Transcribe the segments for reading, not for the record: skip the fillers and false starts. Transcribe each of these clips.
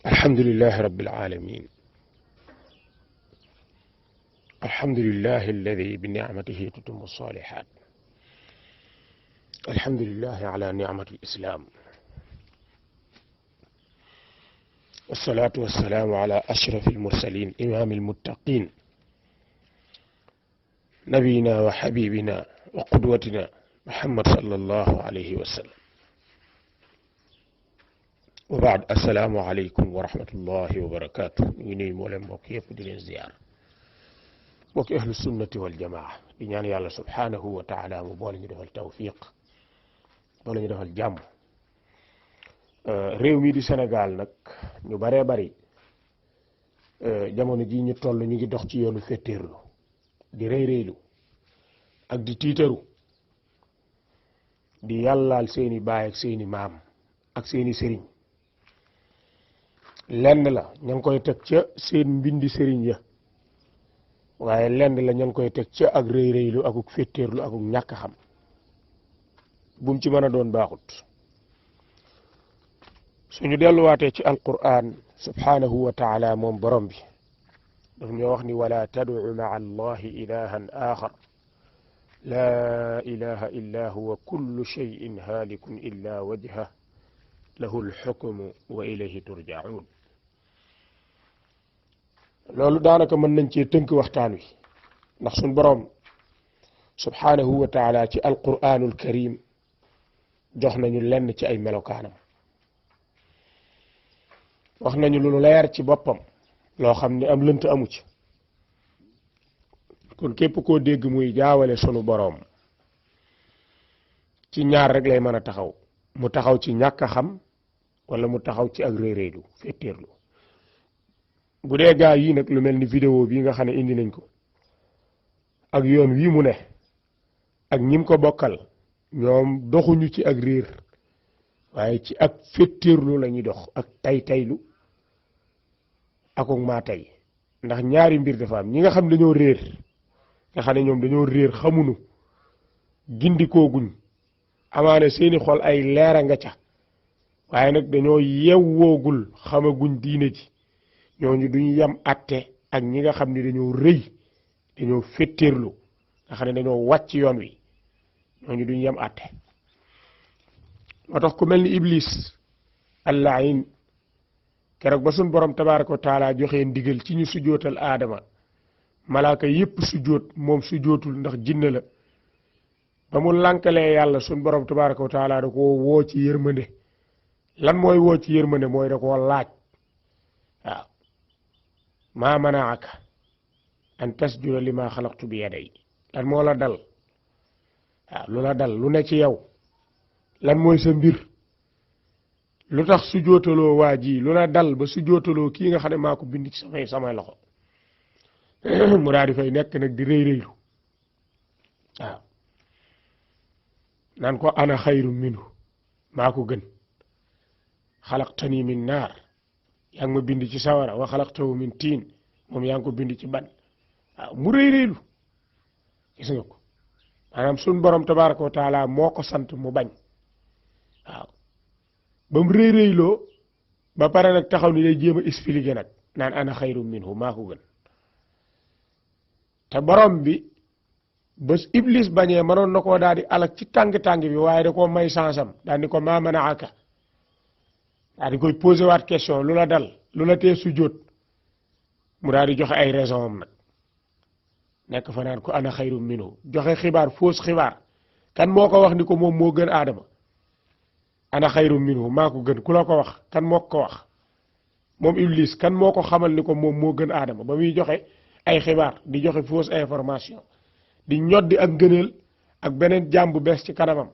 الحمد لله رب العالمين. الحمد لله الذي بنعمته تتم الصالحات. الحمد لله على نعمة الإسلام، والصلاة والسلام على أشرف المرسلين إمام المتقين نبينا وحبيبنا وقدوتنا محمد صلى الله عليه وسلم. وبعد السلام عليكم ورحمة الله وبركاته. ني مولم بوك ييب دي لين زيار بوك أهل السنة والجماعة دي ñaan yàlla subhanahu wa ta'ala mu boole ñu defal tawfiq boole ñu defal jàmm. réew mi di Sénégal nag ñu baree bari jamono ji ñu toll ñu ngi dox ci yoonu fetteerlu di réyréylu ak di tiitaru di yàllaal seeni baay ak seeni maam ak seeni sëriñ. lenn la ña ngi koy teg ca seen mbindi sëriñ ya, waaye lenn la ña ngi koy teg ca ak réyréylu akuk fetteerlu akuk ñàkk xam bum ci mën a doon baaxut. suñu delluwaatee ci alquran subhanahu wa taala moom borom bi daf ñoo wax ni wala tad'u ma'a allahi ilahan axar la ilaha illa huwa kullu shay'in halikun illa wajhah lahu alxukmu wa ilayhi turja'un. loolu daanaka mën nañ cee tënk waxtaan wi ndax suñ borom subhanahu wa taala ci alquranul karim jox nañu lenn ci ay melokaanam, wax nañu lu leer ci boppam loo xam ne am lënt amu ci. kon képp koo dégg muy jaawale sunu boroom ci ñaar rek lay mën a taxaw, mu taxaw ci ñàkk a xam wala mu taxaw ci ak réeréelu fetteerlu. bu dee gaa yi nag lu mel ni vidéo bii nga xam ne indi nañ ko ak yoon wii mu ne ak ñim ko bokkal, ñoom doxuñu ci ak réer waaye ci ak fetteerlu la ñuy dox ak taylu akuk maa tey. ndax ñaari mbir dafa am ñi nga xam dañoo réer, nga xam ne ñoom dañoo réer xamunu gindikooguñ, amaane seeni xol ay leera nga ca waaye nag dañoo yewwoogul xamaguñ diine ji. ñooñu duñ yam atte ak ñi nga xam ne dañoo rëy dañoo fetteerlu nga xam ne dañoo wàcc yoon wi, ñooñu duñ yam atte. moo tax ku mel ni iblis allahin keroog ba suñ borom tabaaraka wa taala joxee ndigal ci ñu sujootal aadama, malaaka yépp sujoot moom sujootul ndax jinne la. ba mu lànkalee yàlla suñ borom tabaaraka wa taala da koo woo ci yërmande. lan mooy woo ci yërmande? mooy da koo laaj, waaw, maa manaaka an tasjuda lima xalaqtu bi yaday. lan moo la dal? waaw, lu la dal lu ne ci yow, lan mooy sa mbir? lu tax sujootaloo waa ji? lu la dal ba sujootaloo kii nga xam ne maa ko bind ci samay loxo? mu daal di fay nekk nag di réyréylu, waaw, naan ko ana xayru minhu, maa ko gën. xalaqtani min naar, yaa ngi ma bind ci sawara, wa xalaqtahu min tiin, moom yaa ngi ko bind ci ban. waaw, mu réyréylu. gis nga ko, maanaam suñ borom tabaaraka wa taala moo ko sant mu bañ. waaw, ba mu réyréyloo ba pare nag taxaw ni day jéem a expliquer nag naan ana xayru minhu, maa ko gën. te borom bi ba iblis bañee mënoon na koo daal di alak ci tàng-tàng bi, waaye da koo may sansam daal ni ko maa manaaka, daal di koy posé waat question, lu la dal, lu la tee sujjóot? mu daal di joxe ay raison am nag nekk fa naan ko ana xayru minhu, joxe xibaar, fausse xibaar. kan moo ko wax ni ko moom moo gën aadama? ana xayru minhu, maa ko gën. ku la ko wax? kan moo ko wax? moom iblis kan moo ko xamal ni ko moom moo gën aadama ba muy joxe ay xibaar di joxe fausse information di ñoddi ak ngëneel ak beneen jaam bu bees ci kanamam.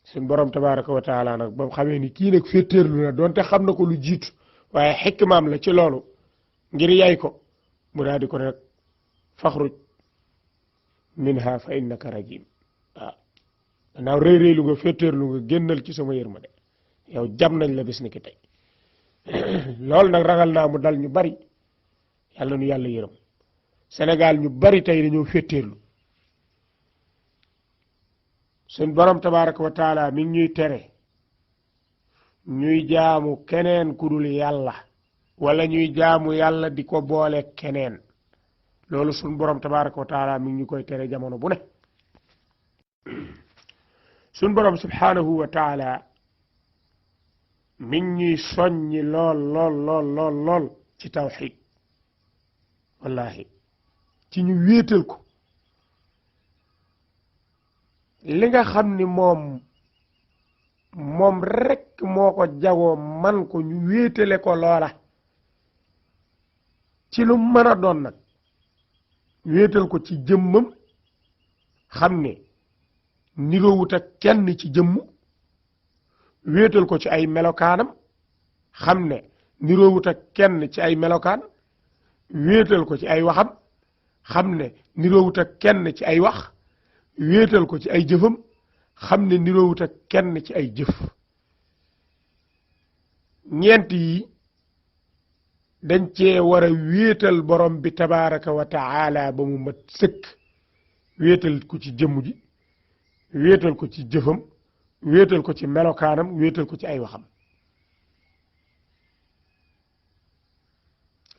suñ borom tabaaraka wa taala nag ba mu xamee ni kii nag féeteerlu na, doonte xam na ko lu jiitu waaye xikmaam la ci loolu ngir yay ko, mu daal di ko nag faxruj minha fa innaka rajim. waaw, gannaaw réyréylu nga, féeteerlu nga, génnal ci sama yërmande, yow jam nañ la bis ni ki tey. loolu nag ragal naa mu dal ñu bari, yàlla nu yàlla yërëm. Sénégal ñu bari tey dañoo féeteerlu. suñ borom tabaaraka wa taala mi ngi ñuy tere ñuy jaamu keneen ku dul yàlla wala ñuy jaamu yàlla di ko boole keneen loolu sun borom tabaraka wa taala mi ngi ñu koy tere jamono bu ne sun borom subhanahu wa taala mi ngi ñuy soññi lool ci tawxid wallahi ci ñu wéetal ko li nga xam ni moom rek moo ko jagoo man ko ñu wéetale ko loola ci lu mën a doon nag wéetal ko ci jëmmam xam ne niroowut ak kenn ci jëmm wéetal ko ci ay melokaanam xam ne niroowut ak kenn ci ay melokaan wéetal ko ci ay waxam xam ne niroowut ak kenn ci ay wax wéetal ko ci ay jëfam xam ne niroowut ak kenn ci ay jëf ñeent yi dañ cee war a wéetal borom bi tabaraka wa taala ba mu mat sëkk wéetal ko ci jëmm ji wéetal ko ci jëfam wéetal ko ci melokaanam wéetal ko ci ay waxam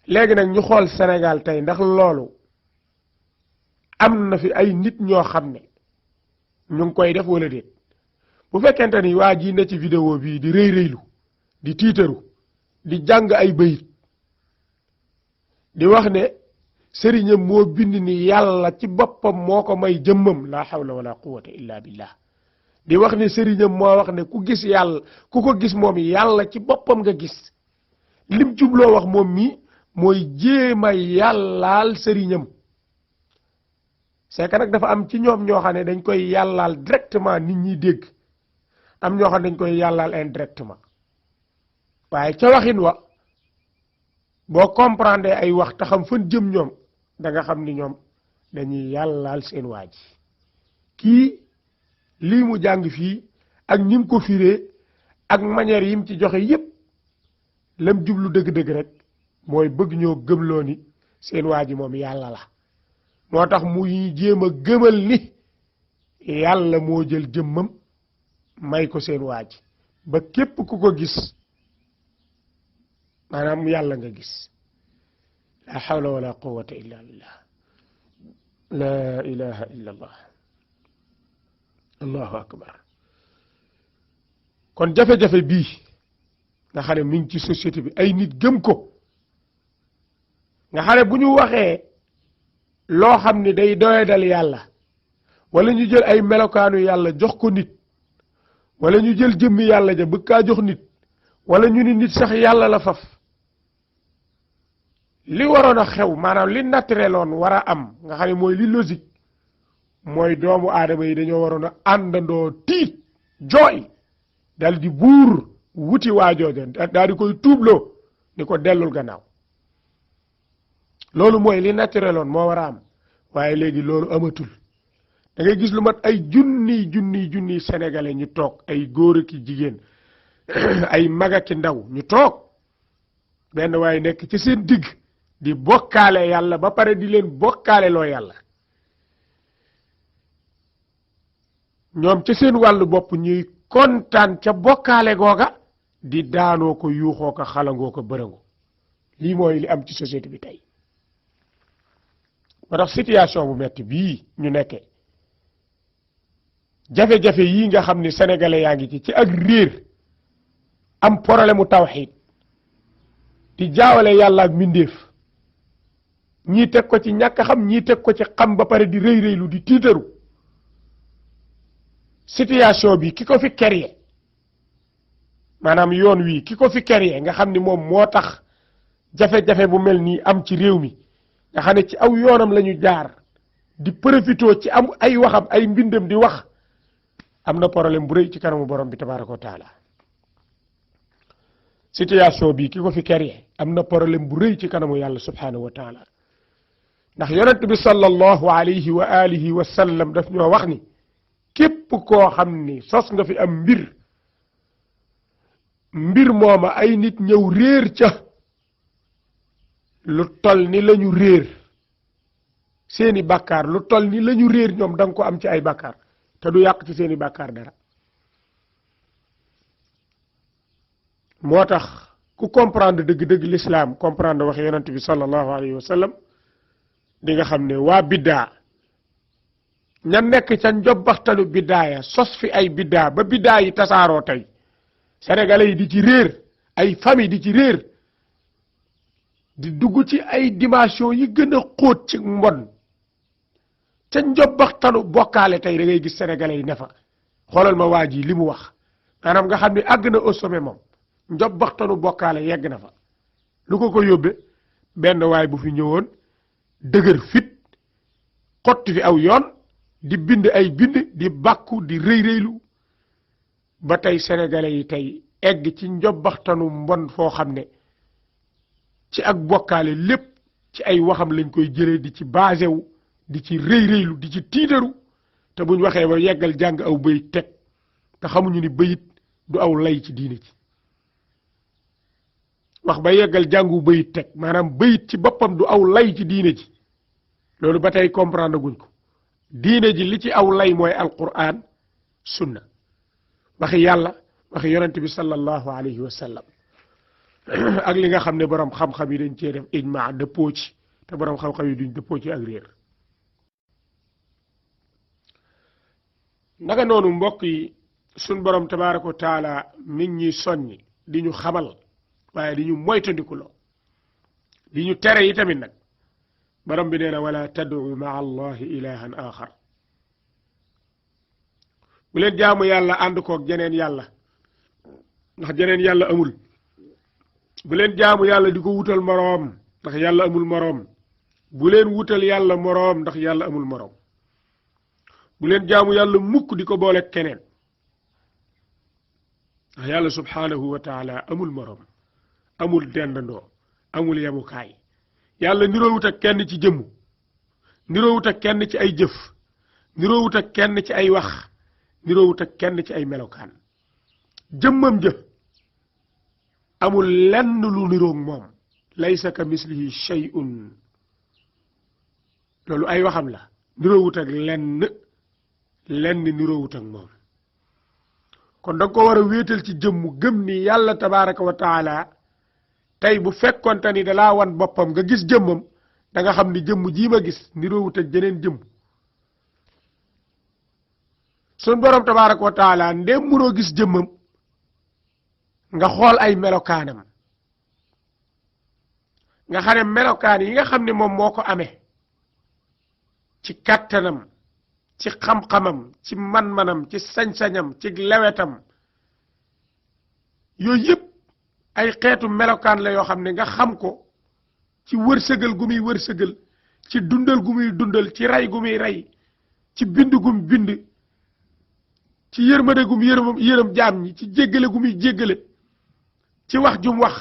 léegi nag ñu xool Sénégal tey ndax loolu am na fi ay nit ñoo xam ne ñu ngi koy def wala déet bu fekkente ni waa ji ne ci vidéo bii di rëy-rëylu di tiitaru di jàng ay bayit di wax ne sëriñam moo bind ni yàlla ci boppam moo ko may jëmmam la hawla wala quwwata illa billah di wax ne sëriñam moo wax ne ku gis yàlla ku ko gis moom yàlla ci boppam nga gis lim jubloo wax moom mi mooy jéema yàllaal sëriñam c'est que nag dafa am ci ñoom ñoo xam ne dañ koy yàllaal directement nit ñi dégg am ñoo xam ne dañ koy yàllaal indirectement waaye ca waxin wa boo comprendre ay wax te xam fan jëm ñoom da nga xam ni ñoom dañuy yàllaal seen waa ji kii lii mu jàng fii ak ñi mu ko firee ak manière yi mu ci joxe yépp lam jublu dëgg-dëgg rek mooy bëgg ñoo gëmloo ni seen waa ji moom yàlla la moo tax muy jéem a gëmal ni yàlla moo jël jëmmam may ko seen waa ji ba képp ku ko gis maanaam yàlla nga gis la hawla wala quwwata illa billah la ilaha illa allah allahu akbar kon jafe-jafe bii nga xam ne mi ngi ci société bi ay nit gëm ko nga xam ne bu ñu waxee loo xam ni day doyadal yàlla wala ñu jël ay melokaanu yàlla jox ko nit wala ñu jël jëmmi yàlla ja bëgg kaa jox nit wala ñu ni nit sax yàlla la faf li waroon a xew maanaam li naturel woon war a am nga xam ne mooy li logique mooy doomu aadama yi dañoo waroon a àndandoo tiit jooy dal di buur wuti waajooja daal di koy tuubloo ni ko dellul gannaaw loolu mooy li naturel woon moo war a am waaye léegi loolu amatul da ngay gis lu mat ay junniy sénégalais ñu toog ay góor ak jigéen ay mag ak ndaw ñu toog benn waaye nekk ci seen digg di bokkaale yàlla ba pare di leen bokkaale loo yàlla ñoom ca seen wàllu bopp ñuy kontaan ca bokkaale googa di daanoo ko yuuxoo ko xalangoo ko bërëngo lii mooy li am ci société bi tey moo tax situation bu metti bii ñu nekkee jafe-jafe yii nga xam ni sénégalais yaa ngi ci ak réer am problème mu tawxiid di jaawale yàlla ak mbindéef ñii teg ko ci ñàkk xam ñii teg ko ci xam ba pare di rëy rëylu di tiitaru situation bi ki ko fi créé maanaam yoon wii ki ko fi créé nga xam ni moom moo tax jafe-jafe bu mel nii am ci réew mi nga xam ne ci aw yoonam la ñu jaar di profitoo ci am ay waxam ay mbindam di wax am na problème bu rëy ci kanamu borom bi tabaraka wa taala situation bi ki ko fi créé am na problème bu rëy ci kanamu yàlla subhanahu wa taala ndax yonent bi sallallahu alayhi wa alihi wa sallam daf ñoo wax ni képp koo xam ni sos nga fi am mbir mooma ay nit ñëw réer ca lu tol ni lañu réer seeni bàkkaar lu tol ni lañu réer ñoom da nga ko am ci ay bàkkaar te du yàq ci seeni bàkkaar dara moo tax ku comprendre dëgg-dëgg l'islam comprendre waxe yonent bi sallallahu alayhi wa sallam di nga xam ne waa biddaa ña nekk ca njobbaxtalu biddaaya sos fi ay biddaa ba biddaa yi tasaaroo tey sénégalais yi di ci réer ay famille di ci réer di dugg ci ay dimension yi gën a xóot ci mbon ca njobbaxtalu bokkaale tey da ngay gis sénégalais yi ne fa xoolal ma waa ji li mu wax maanaam nga xam ne àgg na au sommet moom njobbaxtalu bokkaale yegg na fa lu ko yóbbe benn waay bu fi ñëwoon dëgër fit xotti fi aw yoon di bind ay bind di bàkku di rëy rëylu ba tey sénégalais yi tey egg ci njobbaxtanu mbon foo xam ne ci ak bokkaale lépp ci ay waxam lañ koy jëlee di ci basé wu di ci rëy rëylu di ci tiitaru te buñ waxee ba yeggal jàng aw bayit teg te xamuñu ni bayit du aw lay ci diine ci wax ba yeggal jàngu bayit teg maanaam bayit ci boppam du aw lay ci diine ji loolu ba tey comprendre guñ ko diine ji li ci aw lay mooy alquran sunna waxi yàlla waxi yonent bi sallallahu alayhi wa sallam ak li nga xam ne borom xam-xam yi dañ cee def ijma dëppoo ci te borom xam-xam yi duñ dëppoo ci ak réer naka noonu mbokk yi sun borom tabaaraka wa taala mi ngi ñuy soññi di ñu xamal waaye di ñu moytandikuloo di ñu tere yi tamit nag borom bi nee na wala tad'u maa allahi ilahan axar bu leen jaamu yàlla ànd koog jeneen yàlla ndax jeneen yàlla amul bu leen jaamu yàlla di ko wutal moroom ndax yàlla amul moroom bu leen wutal yàlla moroom ndax yàlla amul moroom bu leen jaamu yàlla mukk di ko boole keneen ndax yàlla subhanahu wa taala amul moroom amul dendandoo amul yemukaay yàlla niroowut ak kenn ci jëmm niroowut ak kenn ci ay jëf niroowut ak kenn ci ay wax niroowut ak kenn ci ay melokaan jëmmam jë amul lenn lu niroog moom laysa ka mislihi shay'un loolu ay waxam la niroowut ak lenn niroowut ak moom kon da nga ko war a wéetal ci jëmmu gëm ni yàlla tabaraka wa taala tey bu fekkonte ni dalaa wan boppam nga gis jëmmam da nga xam ni jëmm jii ma gis niroowut ak jeneen jëmm sun borom tabaraka wa taala ndéem mënoo gis jëmmam nga xool ay melokaanam nga xam ne melokaan yi nga xam ne moom moo ko amee ci kàttanam ci xam-xamam ci man-manam ci sañ-sañam ci lewetam yooyu yëpp ay xeetu melokaan la yoo xam ne nga xam ko ci wërsëgal gu muy wërsëgal ci dundal gu muy dundal ci rey gu muy rey ci bind gum bind ci yërmande gum yërëm jaam ñi ci jéggale gu muy jéggale ci wax jum wax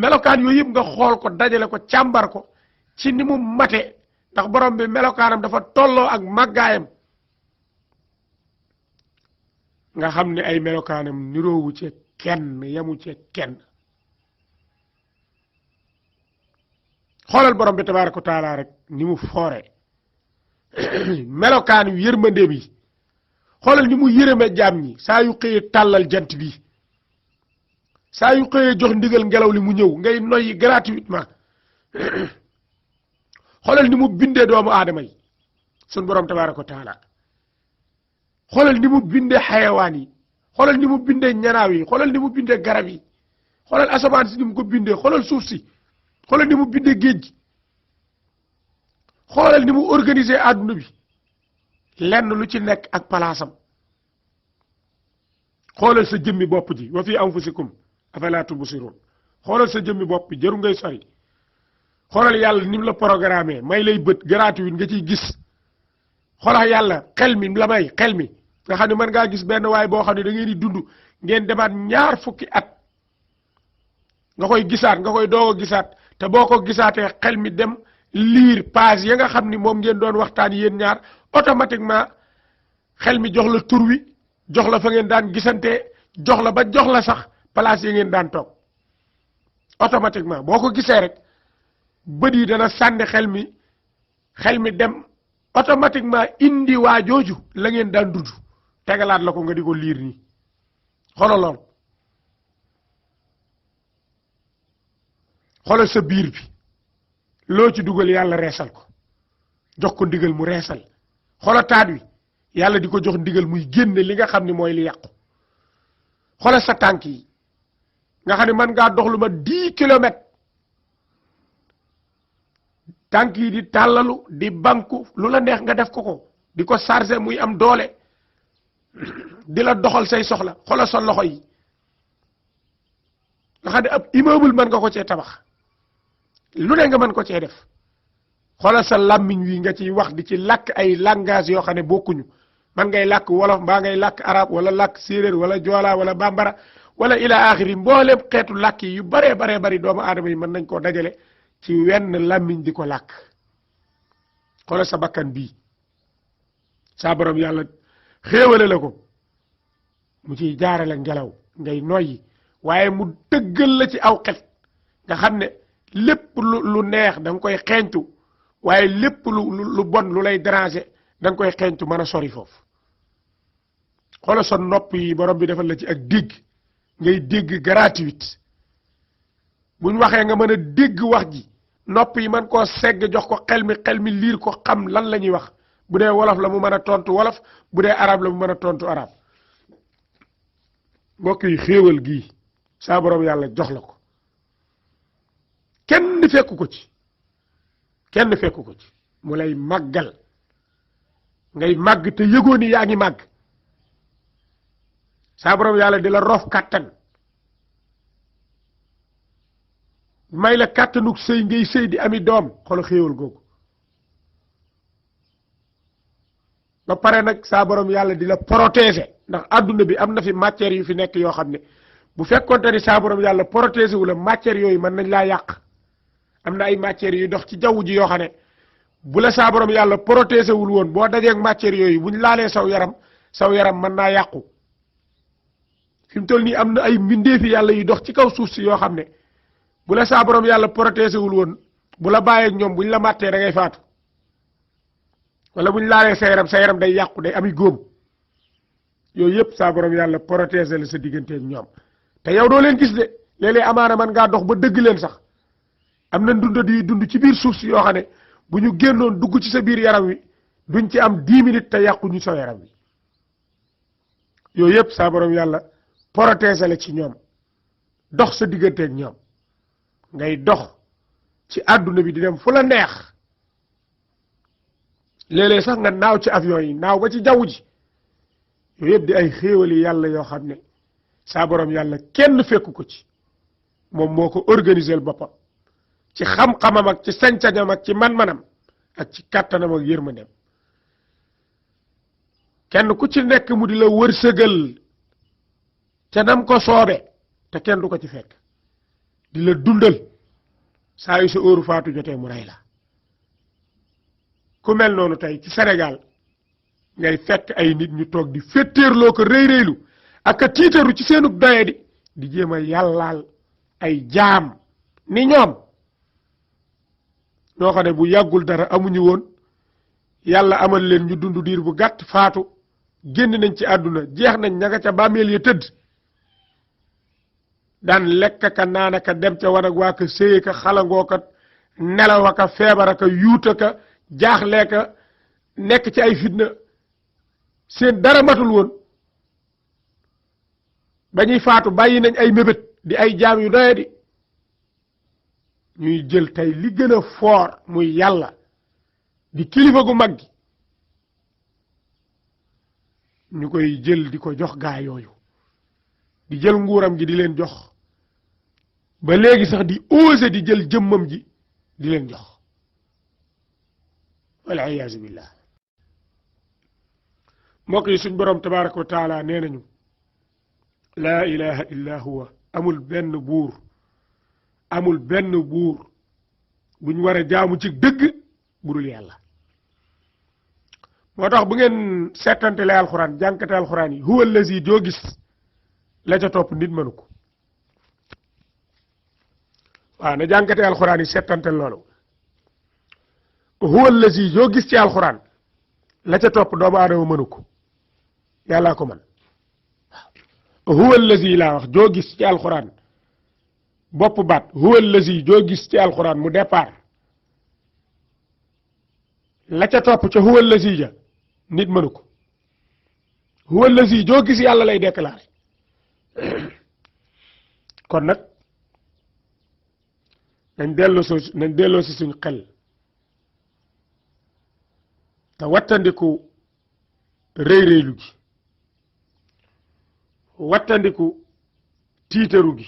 melokaan yooyu yëpp nga xool ko dajale ko càmbar ko ci ni mu mate ndax borom bi melokaanam dafa tolloo ak màggaayam nga xam ne ay melokaanam niroowu ci kenn yamu ci kenn xoolal borom bi tabaaraka wa taala rek ni mu foore melokaan yu yërmandeem yi xoolal ni mu yërëme jaam ñi saa yu xëyee tàllal jant bi saa yu xëyee jox ndigal ngelaw li mu ñëw ngay noyyi gratuitement xoolal ni mu bindee doomu aadama yi sun borom tabaaraka wa taala xoolal ni mu bindee xayawaan yi xoolal ni mu bindee ñanaaw yi xoolal ni mu bindee garab yi xoolal asamaan si ni mu ko bindee xoolal suuf si xoolal ni mu bindee géej gi xoolal ni mu organiser àdduna bi lenn lu ci nekk ak palaasam xoolal sa jëmmi bopp ji wa fi anfusikum afala tubsirun xoolal sa jëmmi bopp jëru ngay sori xoolal yàlla ni mu la programmé may lay bët gratuit nga ciy gis xoolal yàlla xel mi la may xel mi nga xam ne mën ngaa gis benn waay boo xam ne da ngeen di dund ngeen demaat ñaar fukki at nga koy gisaat nga koy doog a gisaat te boo ko gisaatee xel mi dem liir page ya nga xam ni moom ngeen doon waxtaan yéen ñaar automatiquement xel mi jox la tur wi jox la fa ngeen daan gisante jox la ba jox la sax place yi ngeen daan toog automatiquement boo ko gisee rek bët yi dana sànni xel mi dem automatiquement indi waa jooju la ngeen daan dudd tegalaat la ko nga di ko liir nii xoolal lool xoolal sa biir bi loo ci dugal yàlla reesal ko jox ko ndigal mu reesal xoolal taat wi yàlla di ko jox ndigal muy génne li nga xam ne mooy li yàqu xoolal sa tànk yi nga xam ne mën ngaa dox lu ma 10 kilomètres tànk yi di tàllalu di banku lu la neex nga def ko di ko chargé muy am doole di la doxal say soxla xoolal sa loxo yi nga xam ne ab immeuble mën nga ko cee tabax lu ne nga mën ko cee def xoolal sa làmmiñ wi nga ciy wax di ci làkk ay langage yoo xam ne bokkuñu man ngay làkk wolof mbaa ngay làkk arab wala làkk séeréer wala joola wala bambara wala ila axiri mboolem xeetu làkk yi yu baree baree bari doomu aadama yi mën nañ koo dajale ci wenn làmmiñ di ko làkk xoolal sa bakkan bii saa borom yàlla xéewale la ko mu ciy jaarale ngelaw ngay noyyi waaye mu dëggal la ci aw xet nga xam ne lépp lu neex da nga koy xeeñtu waaye lépp lu bon lu lay déranger da nga koy xeeñtu mën a sori foofu xoolal sa nopp yi borom bi defal la ci ak dégg ngay dégg gratuite buñ waxee nga mën a dégg wax ji nopp yi mën koo segg jox ko xel mi liir ko xam lan la ñuy wax bu dee wolof la mu mën a tontu wolof bu dee arab la mu mën a tontu arab mbokk yi xéewal gii saa borom yàlla jox la ko kenn fekku ko ci mu lay màggal ngay màgg te yëgoo ni yaa ngi màgg saa borom yàlla di la rof kàttan may la kàttanuk sëy ngay sëy di ami doom xool xéewal googu ba pare nag saa borom yàlla di la protéger ndax adduna bi am na fi matière yu fi nekk yoo xam ne bu fekkonte ni saa borom yàlla protéger wu la matière yooyu mën nañ laa yàq am na ay matières yu dox ci jaww ji yoo xam ne bu la saa borom yàlla protéger wul woon boo dajeeg matières yooyu buñ laalee saw yaram mën naa yàqu fi mu toll nii am na ay mbindeefi yàlla yu dox ci kaw suuf si yoo xam ne bu la saa borom yàlla protéger wul woon bu la bàyyeeg ñoom buñ la màttee da ngay faatu wala buñ laalee sa yaram day yàqu day ami góom yooyu yëpp saa borom yàlla protéger la sa digganteeg ñoom te yow doo leen gis de léeg-léeg amaana man ngaa dox ba dëgg leen sax am na ndunda di dund ci biir suuf si yoo xam ne bu ñu génnoon dugg ci sa biir yaram wi duñ ci am 10 minutes te yàqu ñu sa yaram wi yooyu yëpp saa borom yàlla protéger la ci ñoom dox sa digganteeg ñoom ngay dox ci àdduna bi di dem fu la neex léeg-léeg sax nga naaw ci avion yi naaw ba ci jaww ji yooyu yëpp di ay xéewali yàlla yoo xam ne saa borom yàlla kenn fekku ko ci moom moo ko organiser boppam ci xam-xamam ak ci sañ-sañam ak ci man-manam ak ci kàttanam ak yërmandeem kenn ku ci nekk mu di la wërsëgal ca nam ko soobe te kenn du ko ci fekk di la dundal saa yu sa óoru faatu jotee mu rey la ku mel noonu tey ci Sénégal ngay fekk ay nit ñu toog di féttéerloo ko rëy rëylu ak a tiitaru ci seenug doye di jéem a yàllaal ay jaam ni ñoom ñoo xam ne bu yàggul dara amuñu woon yàlla amal leen ñu dund diir bu gàtt faatu génn nañ ci àdduna jeex nañ ña nga ca bàmmeel ya tëdd daan lekk ka naan ka dem ca wanag waa ka séye ka xalangoo ka nelaw ka feebar ka yuuta ka jaaxlee ka nekk ci ay fitna seen dara matul woon ba ñuy faatu bàyyi nañ ay mébét di ay jaam yu doye di ñuy jël tey li gën a fort muy yàlla di kilifa gu mag gi ñu koy jël di ko jox gaa yooyu di jël nguuram gi di leen jox ba léegi sax di osé di jël jëmmam ji di leen jox wal iyaazu billah mbokk yi suñ borom tabaraka wa taala nee nañu laa ilaha illa huwa amul benn buur buñ war a jaamu ci dëgg burul yàlla moo tax bu ngeen seetante la alxuraan jànkate alxuraan yi huwa allazi joo gis la ca topp nit mënu ko waaw na jànkate alxuraan yi seetante loolu huwa allazi joo gis ci alxuraan la ca topp doomu aadama mënu ko yàllaa ko mën huwa allazi laa wax joo gis ci alxuraan bopp baat huwa allazi joo gis ci alquran mu départ la ca topp ca huwa allazi ja nit mënu ko huwa allazi joo gis yàlla lay déclaré kon nag nañ delloo si suñ xel te wattandiku rëy rëylu gi wattandiku tiitaru gi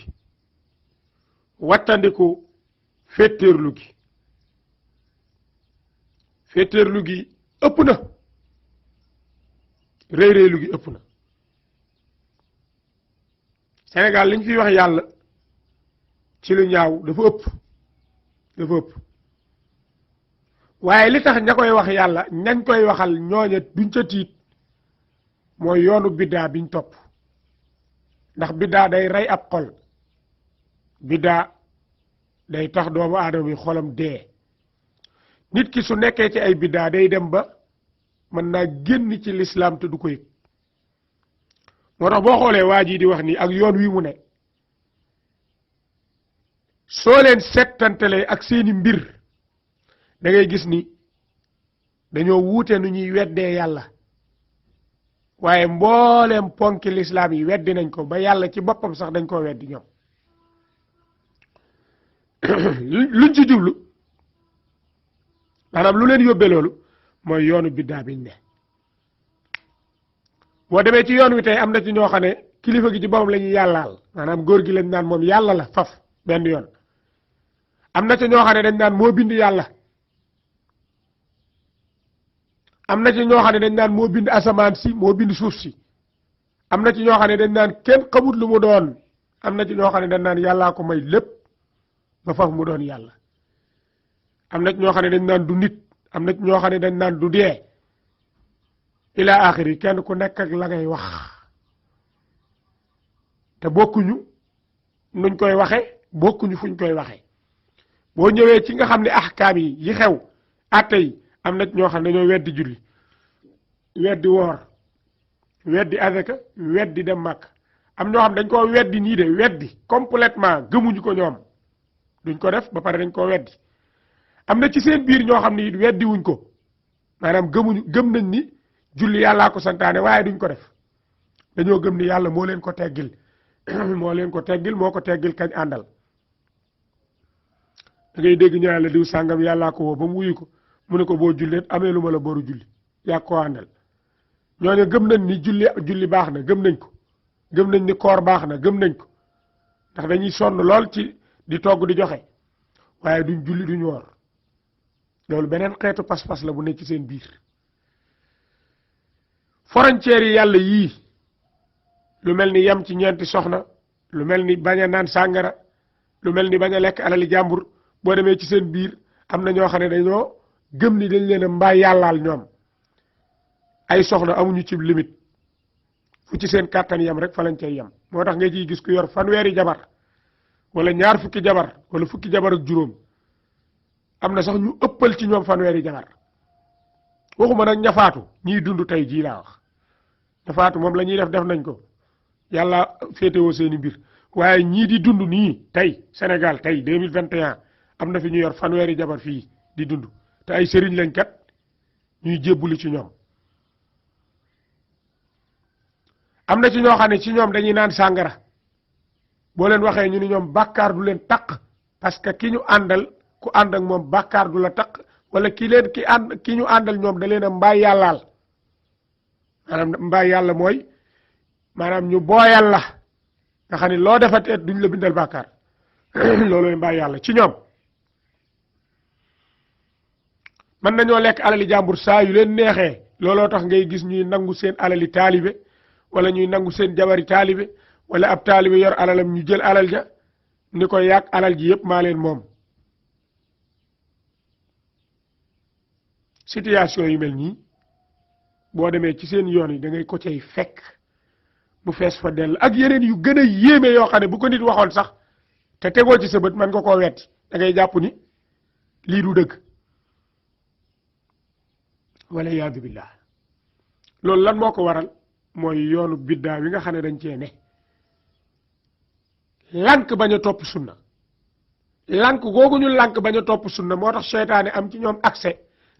wattandiku féttéerlu gi ëpp na rëy rëylu gi ëpp na Sénégal liñ fiy wax yàlla ci lu ñaaw dafa ëpp waaye li tax ña koy wax yàlla ñañ koy waxal ñooña duñ ca tiit mooy yoonu biddaa biñ topp ndax biddaa day rey ab xol biddaa day tax doomu aadama bi xolam dee nit ki su nekkee ci ay biddaa day dem ba mën naa génn ci lislaam te du ko yëg moo tax boo xoolee waa ji di wax nii ak yoon wi mu ne soo leen settantalee ak seeni mbir da ngay gis ni dañoo wuute nu ñuy weddee yàlla waaye mbooleem ponki lislaam yi weddi nañ ko ba yàlla ci boppam sax dañ koo weddi ñoom luñ ci jublu maanaam lu leen yóbbee loolu mooy yoonu biddaa biñ ne boo demee ci yoon wi tey am na ci ñoo xam ne kilifa gi ci boppam la ñuy yàllaal maanaam góor gi lañ naan moom yàlla la faf benn yoon am na ci ñoo xam ne dañ naan moo bind yàlla am na ci ñoo xam ne dañ naan moo bind asamaan si moo bind suuf si am na ci ñoo xam ne dañ naan kenn xamut lu mu doon am na ci ñoo xam ne dañ naan yàllaa ko may lépp ba faf mu doon yàlla am na ci ñoo xam ne dañ naan du nit am na ci ñoo xam ne dañ naan du dee ila axiri kenn ku nekk ak la ngay wax te bokkuñu nuñ koy waxe bokkuñu fuñ koy waxe boo ñëwee ci nga xam ne ahkaam yi xew atte yi am na ñoo xam ne dañoo weddi julli weddi woor weddi azaka weddi dem màkk am ñoo xam dañ koo weddi nii de weddi complètement gëmuñu ko ñoom duñ ko def ba pare dañ koo weddi am na ci seen biir ñoo xam ne it weddi wuñ ko maanaam gëm nañ ni julli yàllaa ko santaane waaye duñ ko def dañoo gëm ni yàlla moo leen ko teggil moo ko teggil kañ àndal da ngay dégg ñu la diw sàngam yàllaa ko woo ba mu wuyu ko mu ne ko boo julleet amee lu ma la boru julli yaa ko àndal ñooñu gëm nañ ni julli baax na gëm nañ ko gëm nañ ni koor baax na gëm nañ ko ndax dañuy sonn lool ci di togg di joxe waaye duñ julli duñ woor loolu beneen xeetu pas-pas la bu nekk ci seen biir frontières yi yàlla yii lu mel ni yem ci ñeenti soxna lu mel ni bañ a naan sàngara lu mel ni bañ a lekk alali jàmbur boo demee ci seen biir am na ñoo xam ne dañoo gëm ni dañ leen a mbaay yàllaal ñoom ay soxna amuñu ci limite fu ci seen kàttan yem rek fa lañ cay yem moo tax nga ciy gis ku yor fanweeri jabar wala ñaar fukki jabar wala fukki jabar ak juróom am na sax ñu ëppal ci ñoom fanweeri jabar waxuma nag ñafaatu ñiy dund tey jii laa wax ñafaatu moom la ñuy def nañ ko yàlla féetewoo seeni mbir waaye ñii di dund nii tey Sénégal tey 2021 am na fi ñu yor fanweeri jabar fii di dund te ay sëriñ lañ kat ñuy jébbuli ci ñoom am na ci ñoo xam ne ci ñoom dañuy naan sàngara boo leen waxee ñu ni ñoom bàkkaar du leen taq parce que ki ñu àndal ku ànd ak moom bàkkaar du la taq wala ki ñu àndal ñoom da leen a mbaay yàllaal maanaam mbaay yàlla mooy maanaam ñu booyal la nga xam ne loo defateet duñ la bindal bàkkaar loolooy mbaay yàlla ci ñoom mën nañoo lekk alali jàmbur saa yu leen neexee looloo tax ngay gis ñuy nangu seen alali taalibe wala ñuy nangu seen jabari taalibe wala ab taalibe yor alalam ñu jël alal ja ni ko yàq alal ji yëpp maa leen moom situation yu mel nii boo demee ci seen yoon yi da ngay ko cay fekk mu fees fa dell ak yeneen yu gën a yéeme yoo xam ne bu ko nit waxoon sax te tegoo ci sa bët man nga koo wetti da ngay jàpp ni lii du dëgg wala yaadu billah loolu lan moo ko waral mooy yoonu biddaa wi nga xam ne dañ cee ne lànk bañ a topp sunna lànk googu ñu lànk bañ a topp sunna moo tax seytaane am ci ñoom accès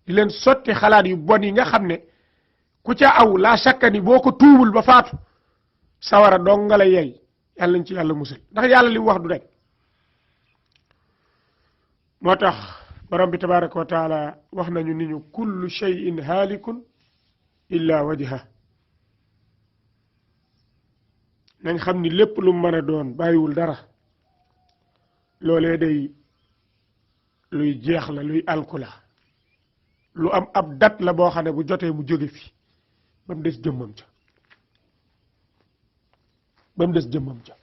di leen sotti xalaat yu bon yi nga xam ne ku ca aw laa sakka ni boo ko tuubul ba faatu sawara dong nga la yey yàlla nañ ci yàlla musal ndax yàlla li mu wax du rek moo tax borom bi tabaraka wa taala wax nañu ni ñu kullu shay'in haalikun illa wajha nañ xam ni lépp lu mën a doon bàyyiwul dara loolee day luy jeex la luy alku la lu am ab dat la boo xam ne bu jotee mu jóge fi ba mu des jëmmam ca ba mu des jëmmam ca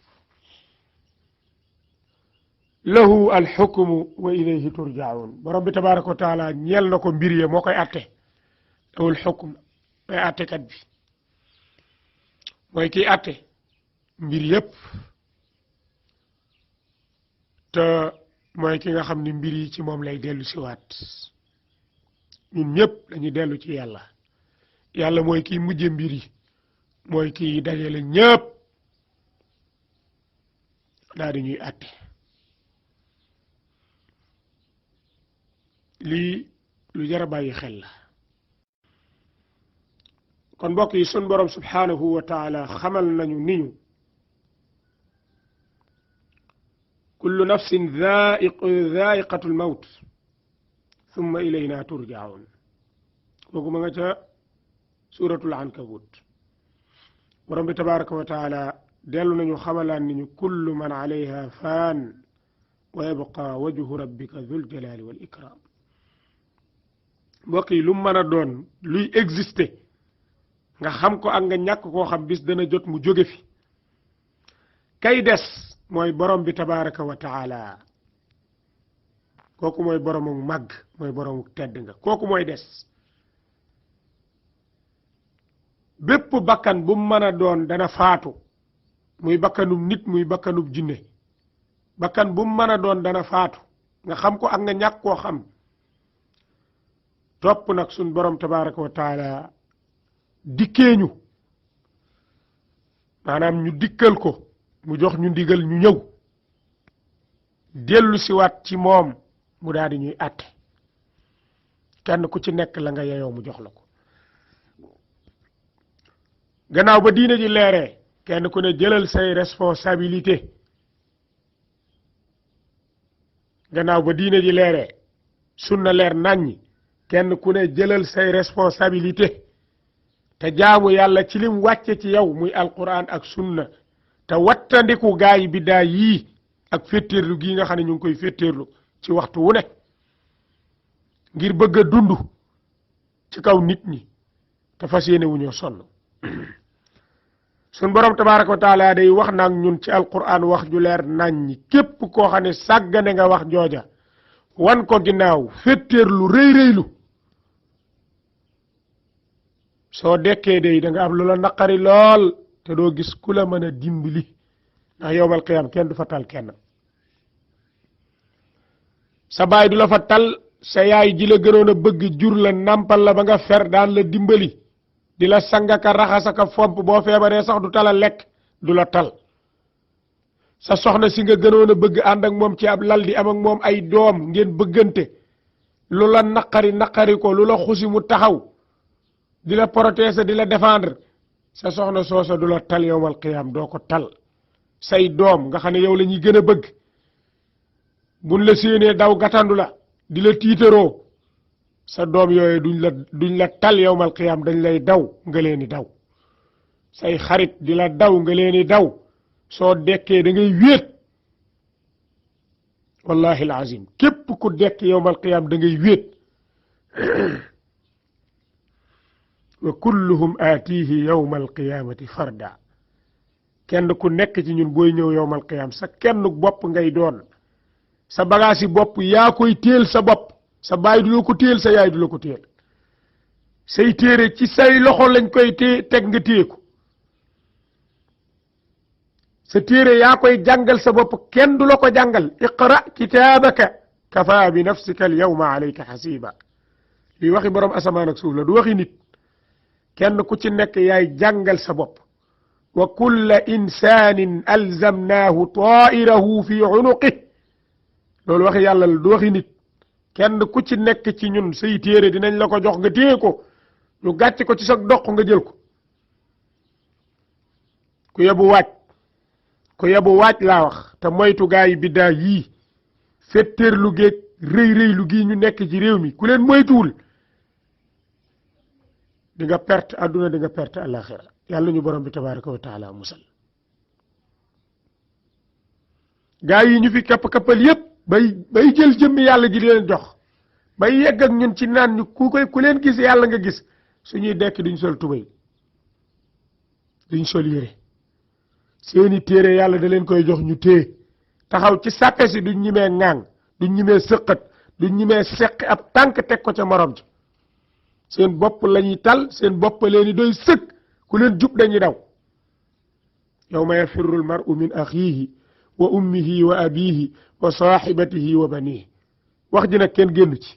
lahu alxukmu wa ilayhi turjaun borom bi tabaraka wa taala ñeel na ko mbir ye moo koy atte lahu alxukm mooy attekat bi mooy kiy atte mbir yépp te mooy ki nga xam ni mbir yi ci moom lay dellu siwaat ñun ñëpp dañuy dellu ci yàlla yàlla mooy kiy mujje mbir yi mooy kiy dajale ñëpp daal di ñuy àtte lii lu jar a bàyyi xel la kon mbokk yi sun borom subhanahu wa taala xamal nañu ni ñu kullu nafsin dhaiqatu lmawt thumma ilayna turjaun kooku ma nga ca suratul ankabut borom bi tabaraka wa taala dellu nañu xamalaan ni ñu kullu man alayha faan wa yabqa wajhu rabbika dhul jalali wal ikram mbokk yi lu mën a doon luy exister nga xam ko ak nga ñàkk koo xam bis dana jot mu jóge fi kay des mooy borom bi tabaraka wa taala kooku mooy boromu màgg mooy boromu tedd nga kooku mooy des bépp bakkan bu mën a doon dana faatu muy bakkanub nit muy bakkanub jinne bakkan bu mën a doon dana faatu nga xam ko ak nga ñàkk koo xam topp nag suñ borom tabaraka wa taala dikkeeñu maanaam ñu dikkal ko mu jox ñu ndigal ñu ñëw dellu siwaat ci moom mu daal di ñuy àtte kenn ku ci nekk la nga yeyoo mu jox la ko gannaaw ba diine ji leeree kenn ku ne jëlal say responsabilité gannaaw ba diine ji leeree sunna leer naññi kenn ku ne jëlal say responsabilité te jaamu yàlla ci lim wàcce ci yow muy alquran ak sunna te wattandiku gaay biddaa yii ak féttéerlu gii nga xam ne ñu ngi koy féttéerlu ci waxtu wu ne ngir bëgg a dund ci kaw nit ñi te fas yéene wu ñoo sonn sun borom tabaraka wa taala day wax naag ñun ci alquran wax ju leer nañ ñi képp koo xam ne sàggane nga wax jooja wan ko ginnaaw féttéerlu rëy-rëylu soo dekkee day da nga am lu la naqari lool te doo gis ku la mën a dimbali ndax yowmal qiyaam kenn du fa tal kenn sa baay du la fa tal sa yaay ji la gënoon a bëgg jur la nampal la ba nga fer daan la dimbali di la sangaka raxasaka fomp boo feebaree sax du tala lekk du la tal sa soxna si nga gënoon a bëgg ànd ak moom ci ab lal di am ak moom ay doom ngeen bëggante lu la naqari ko lu la xusi mu taxaw di la protéger di la défendre sa soxna soosa du la tal yowmal qiyaam doo ko tal say doom nga xam ne yow la ñuy gën a bëgg buñ la séenee daw gatandu la di la tiitaroo sa doom yooyu duñ la tal yowmal qiyaam dañ lay daw nga leen di daw say xarit di la daw nga leen di daw soo dekkee da ngay wéet wallahi alazim képp ku dekk yowmal qiyaam da ngay wéet wa kulluhum aatihi yowma alqiyamati farda kenn ku nekk ci ñun booy ñëw yowmal qiyaam sa kenn bopp ngay doon sa bagaasi bopp yaa koy téel sa bopp sa baay du la ko téel sa yaay du la ko téel say téere ci say loxo lañ koy teg nga téye ko sa téere yaa koy jàngal sa bopp kenn du la ko jàngal iqra kitaabaka kafa bi nafsika al yawma alayka hasiba li waxi borom asamaan ak suuf la du waxi nit kenn ku ci nekk yaay jàngal sa bopp wa kulla insanin alzamnaahu taa'irahu fi unuqih loolu waxi yàlla du waxi nit kenn ku ci nekk ci ñun say téere dinañ la ko jox nga téye ko ñu gàcc ko ci sa doq nga jël ko ku yebu waaj laa wax te moytu gaa yi biddaa yii fetteer lu géeg rëy lu gii ñu nekk ci réew mi ku leen moytuwul di nga perte adduna di nga perte àllaaxira yàlla ñu borom bi tabaraka wa taala musal gaa yi ñu fi kappal yépp bay jël jëmmi yàlla ji di leen jox bay yegg ak ñun ci naan ñu ku leen gis yàlla nga gis suñuy dekk duñ sol tubay duñ sol yére seeni téere yàlla da leen koy jox ñu téye taxaw ci sàppe si duñ ñimee ŋaaŋ duñ ñimee sëqat duñ ñimee seqi ab tànk teg ko ca morom ji seen bopp lañuy tal seen bopp leeni doy sëkk ku leen jub dañuy daw yawma yafirru al mar'u min axiihi wa ummihi wa abihi wa sahibatihi wa banihi wax ji nag kenn génnu ci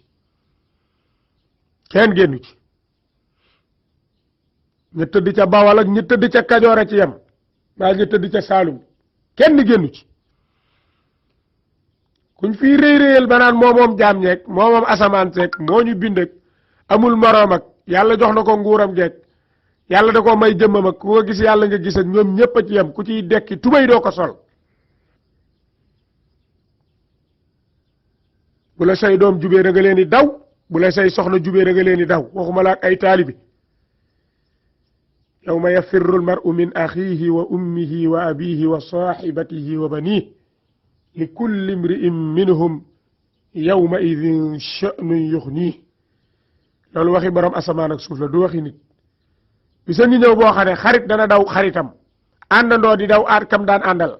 ñu tëdd ca Bawal ak ñu tëdd ca Kajoor a ci yem maa ñu tëdd ca Saalum kenn génnu ci kuñ fii réyal ba naan moom jaam ñeeg moom asamaan seeg moo ñu bind ak amul moroom ak yàlla jox na ko nguuram geeg yàlla da ko may jëmmam ak ku ko gis yàlla nga gis ak ñoom ñëpp a ci yem ku ciy dekki tubay doo ko sol bu la say doom jubee da nga leen di daw bu la say soxna jubee da nga leen di daw waxuma la ak ay taalibi yawma yafirru al-mar'u min axiihi wa ummihi wa abihi wa sahibatihi wa banihi li kulli imri'in minhum yawma idin sha'nun yughnihi loolu waxi borom asamaan ak suuf la du waxi nit bisa ngi ñëw boo xam ne xarit dana daw xaritam àndandoo di daw kam daan àndal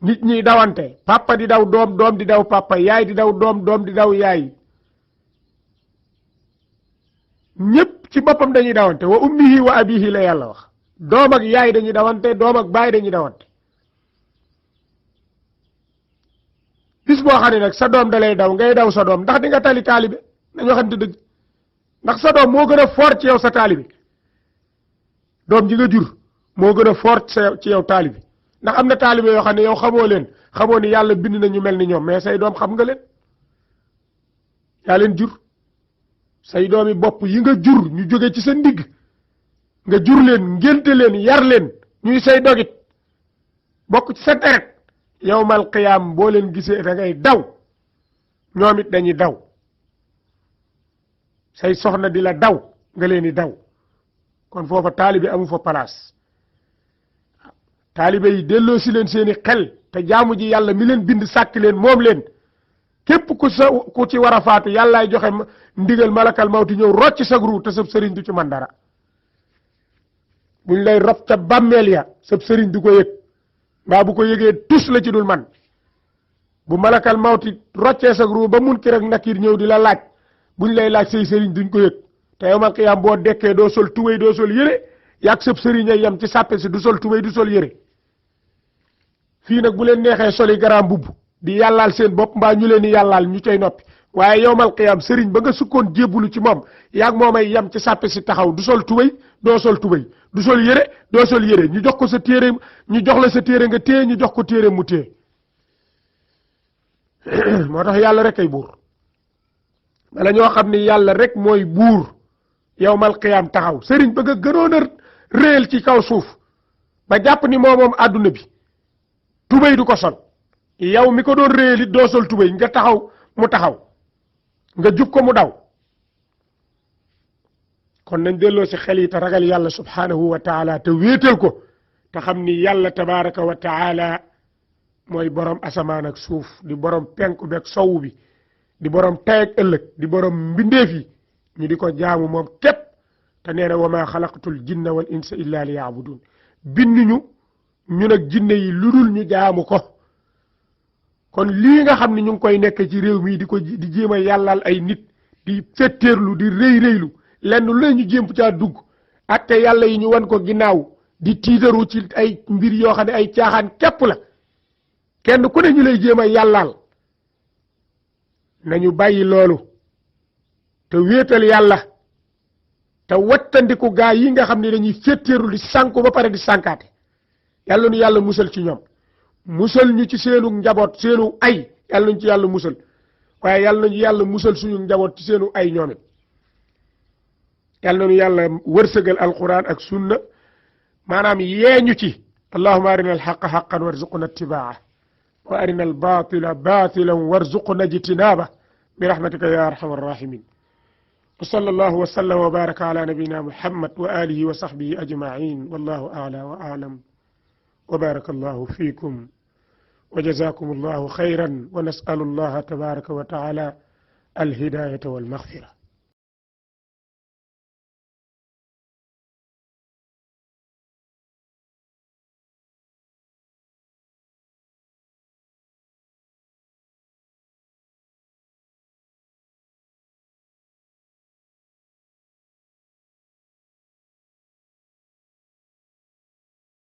nit ñi dawante papa di daw doom doom di daw papa yaay di daw doom doom di daw yaay ñépp ci boppam dañuy dawante wa ummihi wa abihi la yàlla wax doom ak yaay dañuy dawante doom ak baay dañuy dawante bis boo xam ne nag sa doom da lay daw ngay daw sa doom ndax di nga tali taalibe nañu waxante dëgg ndax sa doom moo gën a fort ci yow sa taalibe doom ji nga jur moo gën a fort ci yow taalibe ndax am na taalibe yoo xam ne yow xamoo ni yàlla bind na ñu mel ni ñoom mais say doom xam nga leen yaa leen jur say doomi bopp yi nga jur ñu jóge ci sa ndigg nga jur leen ngénte leen yar leen ñuy say dogit bokk ci sa deret yawmal qiyaam boo leen gisee da ngay daw ñoom it dañuy daw say soxna di la daw nga leen di daw kon foofa taalibe amu fa place taalibe yi delloo si leen seeni xel te jaamu ji yàlla mi leen bind sàkk leen moom leen képp ku ci war a faatu yàllaay joxe ndigal malakal mawti ñëw rocc sag ru te sab sëriñ du ci man dara buñ lay rob ca bàmmeel ya sab sëriñ du ko yëg mbaa bu ko yëgee tus la ci dul man bu malakal mawti roccee sag ru ba Munkar ak Nakiir ñëw di la laaj buñ lay laaj say sëriñ duñ ko yëg te yawmal qiyaam boo dekkee doo sol tubéy doo sol yére yàgg sab sëriñ ay yem ci sàppe si du sol tubéy du sol yére fii nag bu leen neexee soli garaam mbubb di yàllaal seen bopp mbaa ñu leen di yàllaal ñu cay noppi waaye yawmal qiyaam sëriñ ba nga sukkoon jébbulu ci moom yaag moom ay yem ci sàppe si taxaw du sol tubéy doo sol tubéy du sol yére doo sol yére ñu jox ko sa téere ñu jox la sa téere nga téye ñu jox ko téere mu téye moo tax yàlla rek ay buur bala ñoo xam ni yàlla rek mooy buur yawmal qiyaam taxaw sëriñ ba nga gënoon a réel ci kaw suuf ba jàpp ni moom àdduna bi tubéy du ko sol yow mi ko doon réel it doo sol tubéy nga taxaw mu taxaw nga jub ko mu daw kon nañ delloo si xel yi te ragal yàlla subhanahu wa taala te wéetal ko te xam ni yàlla tabaraka wa taala mooy borom asamaan ak suuf di borom penku beeg sowu bi di borom tey ak ëllëg di borom mbindeef yi ñu di ko jaamu moom képp te nee na wa ma xalaqtul jinna wal insa illa li yaabudun binduñu ñun ak jinne yi lu dul ñu jaamu ko kon lii nga xam ne ñu ngi koy nekk ci réew mi di ko di jéem a yàllal ay nit di fetteerlu di rëy-rëylu lenn lu ne ñu jéem caa dugg atte yàlla yi ñu wan ko ginnaaw di tiitaru ci ay mbir yoo xam ne ay caaxaan képp la kenn ku ne ñu lay jéem a yàllaal nañu bàyyi loolu te wéetal yàlla te wattandiku gaa yi nga xam ne dañuy fetteerlu di sànku ba pare di sànkaate yàlla nu yàlla musal ci ñoom musal ñu ci seenu njaboot seenu ay yàlla nañ ci yàlla musal waaye yàlla nañu yàlla musal suñu njaboot ci seenu ay ñoomit yàlla nañu yàlla wërsëgal alquran ak sunna maanaam yeeñu ci allahuma arina alxaqa xaqan warzuqna ittibaa wa arina albatila batilan warzuqna ijtinaba برحمتك يا أرحم الراحمين وصلى الله وسلم وبارك على نبينا محمد وآله وصحبه أجمعين والله أعلى وأعلم وبارك الله فيكم وجزاكم الله خيرا ونسأل الله تبارك وتعالى الهداية والمغفرة